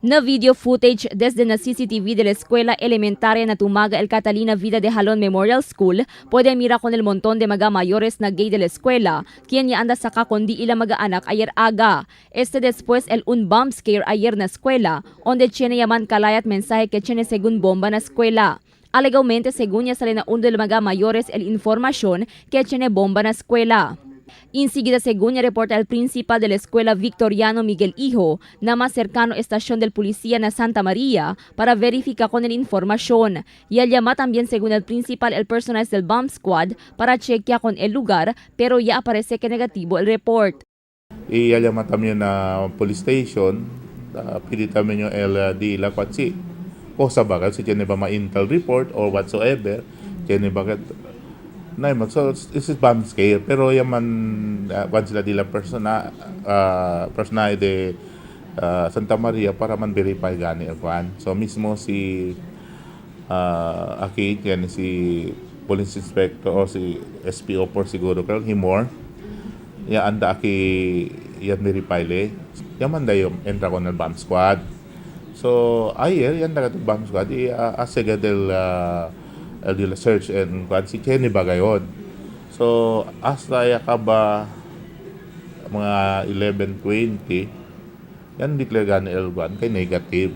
Na video footage desde na CCTV de la escuela elementaria na Tumaga el Catalina Vida de Jalón Memorial School, puede mira con el montón de mga mayores na gate de la escuela, quien ya anda saka kundi ila mga anak ayer aga. Este después el un bomb scare ayer na escuela, donde tiene yaman kalayat mensaje que tiene según bomba na escuela. Alegalmente, según ya sale na uno de mga mayores el información que tiene bomba na escuela. Enseguida, según ya reporta el principal de la escuela Victoriano Miguel Hijo, na más cercano estación del policía na Santa María para verificar con el información. Y él llama también, según el principal, el personal del bomb squad para chequear con el lugar, pero ya aparece que negativo el report. Y llama también na police station, pidi también yung el di la kwatsi. Cosa ba kasi tiene ba ma-intel report or whatsoever, tiene ba na so this is bomb scare, pero yaman kwan sila dila persona persona de Santa Maria para man verify gani ang kwan. So mismo si aki yan si police inspector o si SPO4 siguro karon himor ya anda aki yan verify le yaman dayo entra con el bomb squad. So ayer yan na bomb squad i asega del el search and kwan si Kenny Bagayon. So hasta ya ka ba mga 11:20 yan declare gani el kwan kay negative.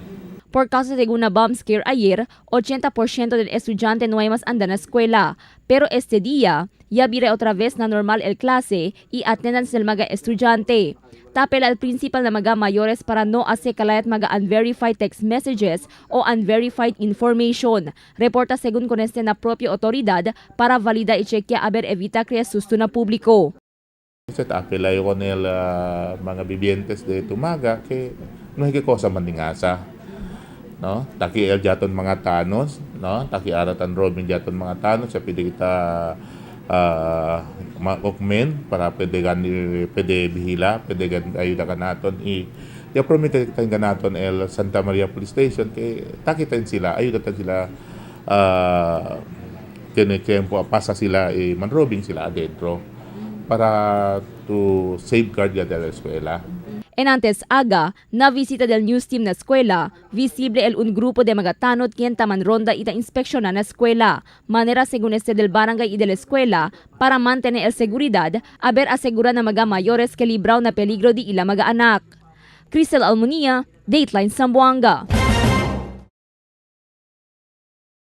Por causa de una bomb scare ayer, 80% del estudiante no hay más anda na escuela. Pero este día, ya vira otra vez na normal el clase y attendance del mga estudiante. Tapel al principal na mga mayores para no hace kalayat mga unverified text messages o unverified information. Reporta según con este na propia autoridad para valida y chequea a ver evita crea susto na publiko. Sa apela yo con el mga vivientes de Tumaga que no hay que cosa mandingasa. No? Taki el jaton mga tanos, no? Taki aratan Robin jaton mga tanos sa pwede kita ma-augment para pwede gani pwede bihila, pwede gan ayuda ka naton i ya promete kita naton el Santa Maria Police Station kay takitan sila, ayuda tan sila tiene tiempo pasa sila i manrobing sila adentro para to safeguard ya de la escuela. En antes aga, na visita del news team na escuela, visible el un grupo de mga tanod quien taman ronda ita inspeksyonan na escuela. Manera según este del barangay y de la escuela, para mantener el seguridad, haber asegura na mga mayores que libraw na peligro di ila mga anak. Cristel Almunia, Dateline Zamboanga.